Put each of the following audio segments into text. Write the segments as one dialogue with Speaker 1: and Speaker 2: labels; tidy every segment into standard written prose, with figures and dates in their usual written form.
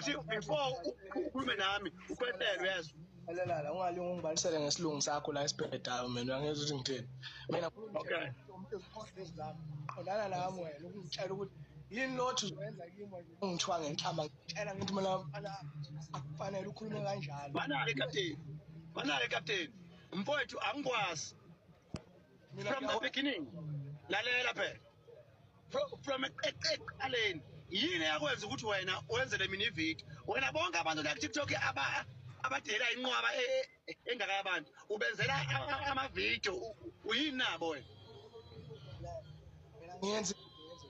Speaker 1: ukuthi before ukhulume nami ukhwehlele, uyezwa?
Speaker 2: Lalela, ungalingi ungibalisele ngesilungu sakho la esibhedayo mina, uyangizwa ukuthi ngithini? Mina
Speaker 1: Okay.
Speaker 2: Qondana nami wena, ukungitshela ukuthi yini lothi uzoyenza kimi manje, ungithiwa ngenhlamba, ngitshela ngithi mina mfana akufanele ukhulume kanjalo.
Speaker 1: Mana-ke captain, mana-ke captain, mfowethu angikwazi. From the beginning, lalela phela. From ekuqaleni, yini eyakwenza ukuthi wena wenzele mina ividiyo? Wena bonke abantu la ku-TikTok abadela inqwaba engaka yabantu, ubenzela amavidiyo, uyini nabo wena?
Speaker 2: Mina ngiyenza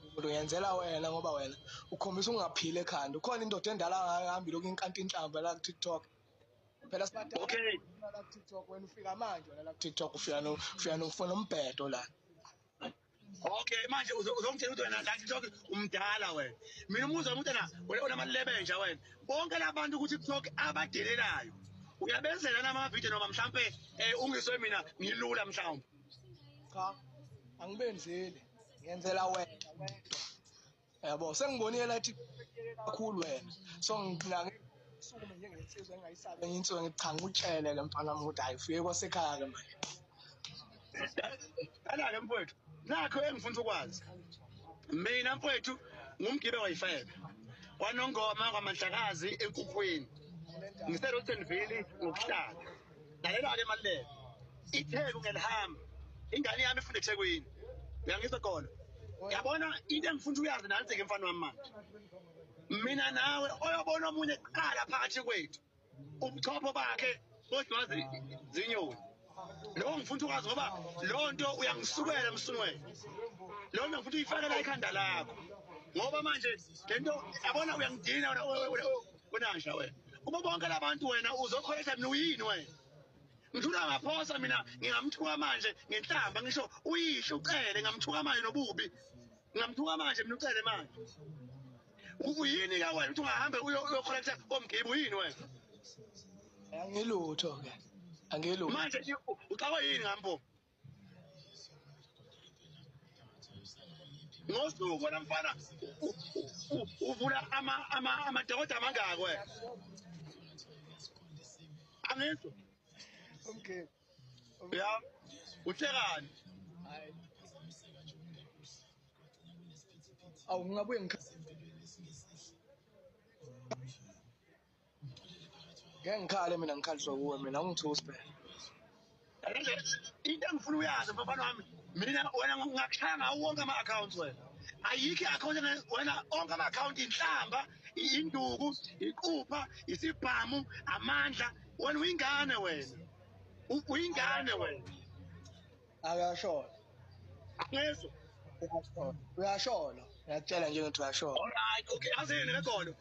Speaker 2: umuntu ngiyenzela wena ngoba wena ukhombisa ungaphili ekhanda. Ukhona indoda endala ngahambi lokhu inkanti inhlamba la ku-TikTok. Phela sibadala
Speaker 1: Okay.
Speaker 2: la ku-TikTok, wena ufika manje wena la ku-TikTok ufika no ufika nofuna umbhedo la.
Speaker 1: Okay, manje uzongitshela ukuthi wena la TikTok umdala wena. Mina umuzwa umuntu na wena onamalebe nje wena. Bonke labantu ku TikTok abadelelayo. Uyabenzela nama video noma mhlambe ungiswe mina ngilula mhlawumbe.
Speaker 2: Cha, angibenzeli. Ngiyenzela wena wedwa. Yabo, sengibonile la TikTok kakhulu wena. So ngina ngisukume njengensizwa engayisabi enye insizwa, ngithi cha ngikutshele ke mfana wami ukuthi hayi ufike kwasekhaya ke manje.
Speaker 1: Kana ke mfowethu, nakho engifuna ukwazi. Mina mfowethu ngumgibe wayifebe. KwaNongoma kwaMandlakazi enkukhwini. NgiseRotenville ngokuhlala. Lalela ke Maluleke. iTheku ngelihamba. Ingane yami ifunda eThekwini. Uyangizwa khona? Yabona into engifuna uyazi nansi ke mfana wami manje. Mina nawe oyobona omunye kuqala phakathi kwethu. Ubuchopho bakhe kodwa zinyoni. Lo ngifuna ukwazi ngoba lo nto uyangisukela msunwena. Lo nto ngifuna uyifakela ekhanda lakho. Ngoba manje lento yabona uyangidina wena wenasha wena. Kubo bonke labantu wena uzokholetha mina uyini wena? Ngithula ngaphosa mina ngingamthuka manje ngenhlamba ngisho uyisho ucele ngamthuka manje nobubi. Ngingamthuka manje mina ucele manje. Uyini ke wena ukuthi ungahambe uyokholetha omgibe uyini wena?
Speaker 2: Angilutho ke. Angilutho.
Speaker 1: Manje uxakwe yini ngampo? Ngosuku wena mfana uvula amadokoda amangaki wena? Angizwa.
Speaker 2: Okay.
Speaker 1: Ya. Uhlekani?
Speaker 2: Hayi. Awu ngingabuye ngike ngikhale mina ngikhaliswa kuwe mina ungithusi phela.
Speaker 1: Into engifuna uyazi mfana wami, mina wena ngakushaya ngawo wonke ama-accounts wena. Ayikho i-account wena, onke ama-account inhlamba, induku, iqupha, isibhamu, amandla. Wena uyingane wena. Uyingane wena.
Speaker 2: Akuyashona.
Speaker 1: Angizwa.
Speaker 2: Uyashona. Uyashona. Ngiyakutshela nje ukuthi uyashona.
Speaker 1: Alright, okay, azini lekhona.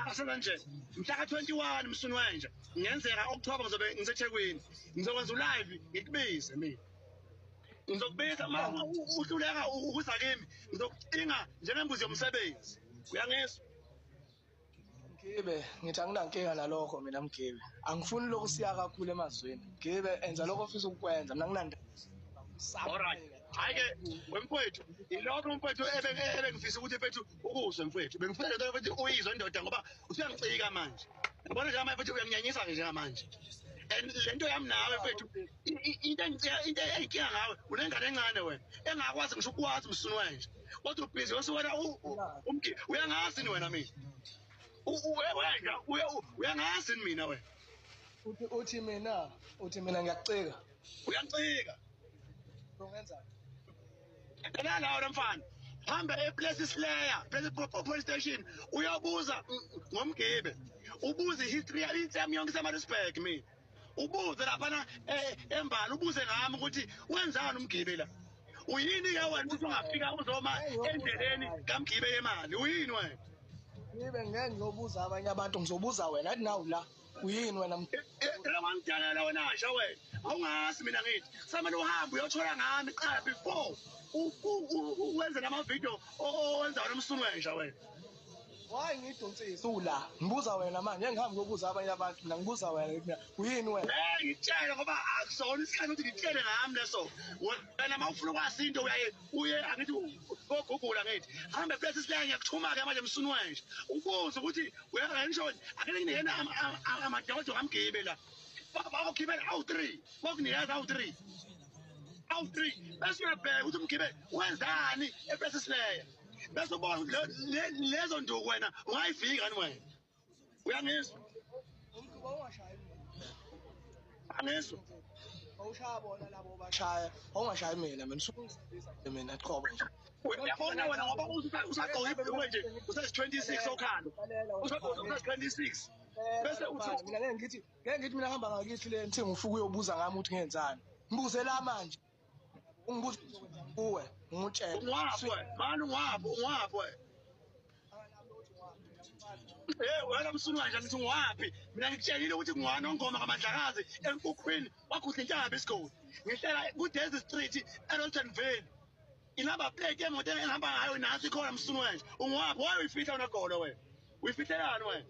Speaker 1: Asenza nje. Mhla ka-21 msunu wenja. Ngenzeka October ngizobe ngiseThekwini. Ngizokwenza ulive ngikubize mina. Ngizokubiza ma uhluleka ukuza kimi. Ngizokucinga njengembuzi yomsebenzi. Uyangizwa?
Speaker 2: Mgibe, ngithi anginankinga nalokho mina Mgibe. Angifuni lokhu siya kakhulu emazwini. Mgibe, enza lokho ofisa ukukwenza. Mina nginanda.
Speaker 1: Alright. Hayi ke wemfowethu, ilokho mfowethu ebengifisa ukuthi mfethu ukuzwe mfowethu. Bengifuna lento mfethu uyizwe indoda ngoba usuyangicika manje. Yabona nje manje mfethu uyanginyanyisa njengamanje. And lento yami nawe mfethu into engicika into enginkinga ngawe unengane encane wena engakwazi ngisho ukwazi umsunu wenje. Kodwa ubhizi wena umgi uyangazi ni wena mina. Wena uyangazi ni mina wena.
Speaker 2: Uthi mina, uthi mina ngiyakucika.
Speaker 1: Uyangicika.
Speaker 2: Ungenzani?
Speaker 1: La la mfana. Hamba ePlace Slayer, Place Police Station uyobuza ngomgibe. Ubuze history yami yonke iseMaritzburg mina. Ubuze laphana embali ubuze ngami ukuthi wenzani umgibe la. Uyini ke wena ukuthi ungafika uzoma endleleni kaMgibe yemali? Uyini wena?
Speaker 2: Ngibe ngeke ngiyobuza abanye abantu, ngizobuza wena athi nawu la. Uyini wena?
Speaker 1: La wangidalela wena nje wena. Awungazi mina ngithi samele uhambe uyothola ngami qala before uwenze nama video owenza wena umsunu wenja wena.
Speaker 2: Why ngidonsise ula? Ngibuza wena manje, ngihambe ngokubuza abanye abantu, mina ngibuza wena mina uyini wena?
Speaker 1: Ngitshele ngoba akusona isikhathi ukuthi ngitshele ngami leso. Wena uma ufuna ukwazi into uyaye uye angithi kogugula ngithi hambe place silaye ngiyakuthuma-ke manje msunu wenje ubuze ukuthi uyangisho ake nginikena amadodo kaMgibe la bakukhibela awu-3 bakunikeza awu-3 awu-3 bese uyabheka ukuthi uMgibe wenzani eplace silaye bese ubona ukuthi lezo nduku wena ungayifika ni wena. Uyangizwa?
Speaker 2: Umkhuba ungashayi mina.
Speaker 1: Angizwa.
Speaker 2: Awushaya bona labo bashaya, awungashayi mina mina usukungisabisa nje mina qobo nje.
Speaker 1: Uyabona wena ngoba usagqoke ibhulukwe nje usezi-26 okhalo. Usagqoke usezi-26. Bese uthi
Speaker 2: mina ngeke ngithi mina hamba ngakithi le nthi ngifuna uyobuza ngami ukuthi ngenzani. Ngibuze la manje. Ungibuza kuwe ngutshela.
Speaker 1: Ungwaphi mani ungwaphi ungwaphi? Wena msunu kanje ngithi ungwaphi? Mina ngikutshelile ukuthi ngwanongoma kaMandlakazi enkukhwini wakhudla intaba isigodi. Ngihlela ku-Daisy Street eRotenville. Inamba plate yemoto engihamba ngayo nansi ikhona msunu wenje. Ungwaphi? Why uyifihla wena golo wena? Uyifihlelani wena?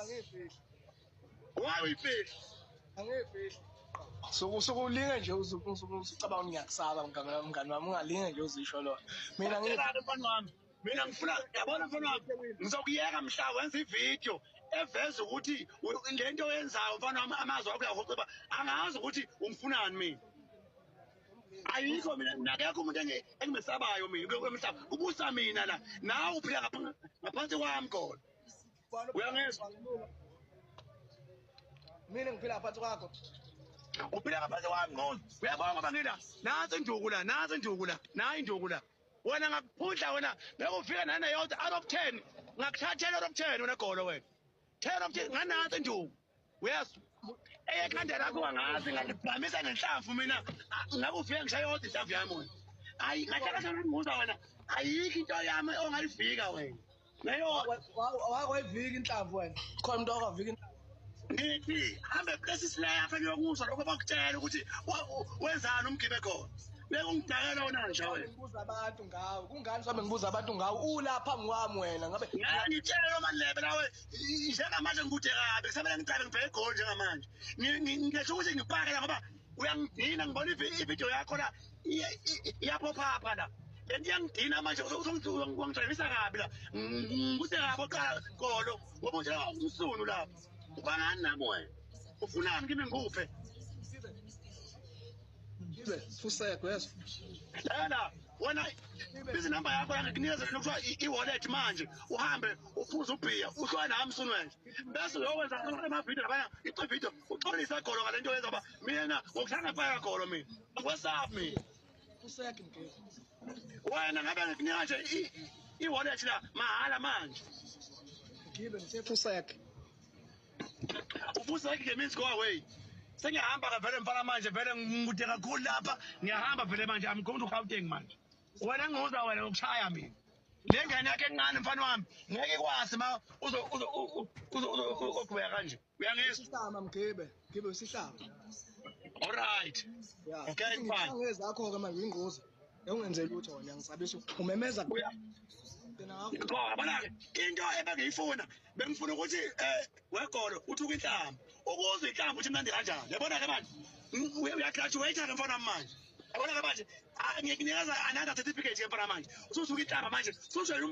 Speaker 2: Angiyifihli.
Speaker 1: Why uyifihla?
Speaker 2: Angiyifihli. Sukulinge nje uzucabanga ngiyakusaba mngani wami, ungalinge nje uzisho lona. Mina
Speaker 1: ngifuna mfana wami. Mina ngifuna yabona mfana wami ngizokuyeka mhla wenza ivideo eveza ukuthi lento oyenzayo mfana wami amazwi akho uyahoxa angazi ukuthi ungifunani mina. Ayikho mina nakekho umuntu engimesabayo mina kwemhlaba ubusa mina la nawe uphila ngaphansi kwami khona. Uyangizwa?
Speaker 2: Mina ngiphila ngaphansi kwakho.
Speaker 1: Uphila ngaphansi kwami ngcono. Uyabona ngoba ngila nansi induku la nansi induku la nayi induku la. Wena ngakuphundla wena ngeke ufike naneyodwa out of 10 ngakuthathela out of 10 wena golo wena 10 out of 10 nganansi induku. Uyezwa? Eyekhanda lakho angazi ngalibhamisa nenhlamvu mina ngeke ufike ngishaye yodwa inhlamvu yami wena. Ayi ngahlala ngibuza wena ayikho into yami ongayifika wena. Leyo
Speaker 2: wayivika inhlamvu wena. Khona umuntu owavika inhlamvu.
Speaker 1: Ngithi hambe place sileya apha ngiyokuzwa lokho bakutshela ukuthi wenzani uMgibe khona. Ngeke ungidakela wena nje wena.
Speaker 2: Ngibuza abantu ngawe. Kungani sobe ngibuza abantu ngawe? Ulapha phambi kwami wena ngabe
Speaker 1: ngitshela malebe nawe njengamanje ngikude kabi kusamele ngiqale ngibheke egoli njengamanje. Ngisho ukuthi ngipake la ngoba uyangidina ngibona ivideo yakho la iyaphopha la. Lento iyangidina manje uzongidrivisa kabi la. Ngikude kabi oqala golo ngoba utshela umsunu lapha. Ubangani nami wena? Ufunani kimi ngikuphe?
Speaker 2: Ngibe fuseko yeso.
Speaker 1: Lala wena bizi number yakho la ngikunikeza lento kuthiwa i-wallet manje uhambe uphuze ubhiya uhlwa nami msunu wena. Bese uyokwenza ama-video labana ivideo uxolise golo ngale nto yenza ngoba mina ngokuhlanga faka golo mina. Angikwesabi mina.
Speaker 2: Fuseko Mgibe.
Speaker 1: Wena ngabe ngikunika nje i-wallet la mahala manje.
Speaker 2: Ngibe ngithe fuseko.
Speaker 1: Ufuseke means go away. Sengiyahamba ke vele mfana manje vele ngikude kakhulu lapha ngiyahamba vele manje I'm going to Gauteng manje. Wena ngibuza wena ngokushaya mina. Le ngane yakhe encane mfana wami ngeke ikwazi ma uzo uzo uzo uqhubeka kanje. Uyangizwa?
Speaker 2: Isihlama Mgibe, Mgibe isihlama.
Speaker 1: All right.
Speaker 2: Yeah.
Speaker 1: Okay fine.
Speaker 2: Ngezakho ke manje ingozi. Ungenzeli lutho wena ngisabisa umemeza
Speaker 1: yabona ke into ebengiyifuna bengifuna ukuthi wegolo uthuka inhlamba ukuze inhlamba ukuthi imnandi kanjani. Yabona ke manje uyagraduate ke mfana manje. Yabona ke manje ngikunikeza another certificate ke mfana manje. Usuthuka inhlamba manje usujwayele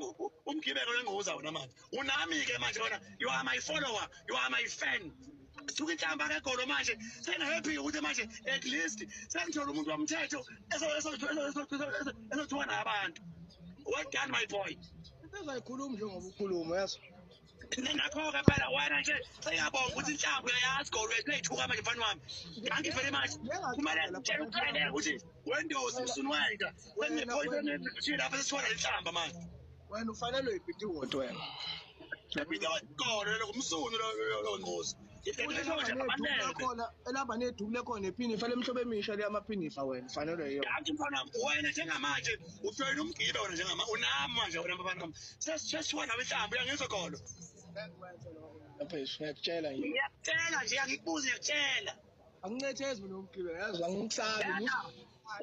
Speaker 1: umgibeko wengoza wena manje. Unami ke manje wena you are my follower, you are my fan. Thuka inhlamba ke golo manje sengihappy ukuthi manje at least sengithola umuntu womthetho esothuka nabantu. Well done my boy.
Speaker 2: Uzayikhuluma njengoba ukhuluma yazo.
Speaker 1: Nakho-ke phela wena nje sengiyabonga ukuthi inhlamvu uyayazi golo wethu manje mfana wami. Thank you very much. Kumele ngitshele uqale ukuthi Windows msunu wenja. Sengine-point lapha sesithola inhlamba manje.
Speaker 2: Wena ufanelwe ibhidiwoti wena.
Speaker 1: Ibhidiwoti golo lo msunu lo ngozi.
Speaker 2: Khona elamba neduku lekhona ephinifa lemhlobo emisha le amaphinifa wena ufanelwe yiyo.
Speaker 1: Yathi mfana wena njengamanje ujoyina umgibe wena njengamanje unami manje wena mfana wami. Sesithiwa nawe inhlamvu uyangizwa golo.
Speaker 2: Mfethu ngiyakutshela nje.
Speaker 1: Ngiyakutshela nje angikubuzi ngiyakutshela.
Speaker 2: Angincethezi mina umgibe yazi angikusabi.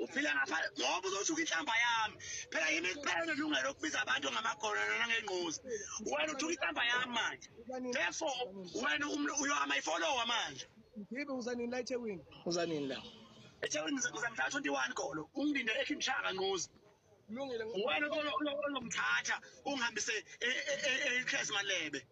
Speaker 1: Uphila ngapha ngoba uzothuka inhlamba yami. Phela yimi kuphela onelungelo lokubiza abantu ngamagona nangengquza. Wena uthuka inhlamba yami manje. Therefore wena you are my follower manje.
Speaker 2: Mgibe, uza nini la eThekwini? Uza nini la?
Speaker 1: EThekwini ngizamthatha 21 golo. Ungilinde eKing Nquza.
Speaker 2: Kulungile.
Speaker 1: Wena ozongithatha ungihambise eChris Malebe.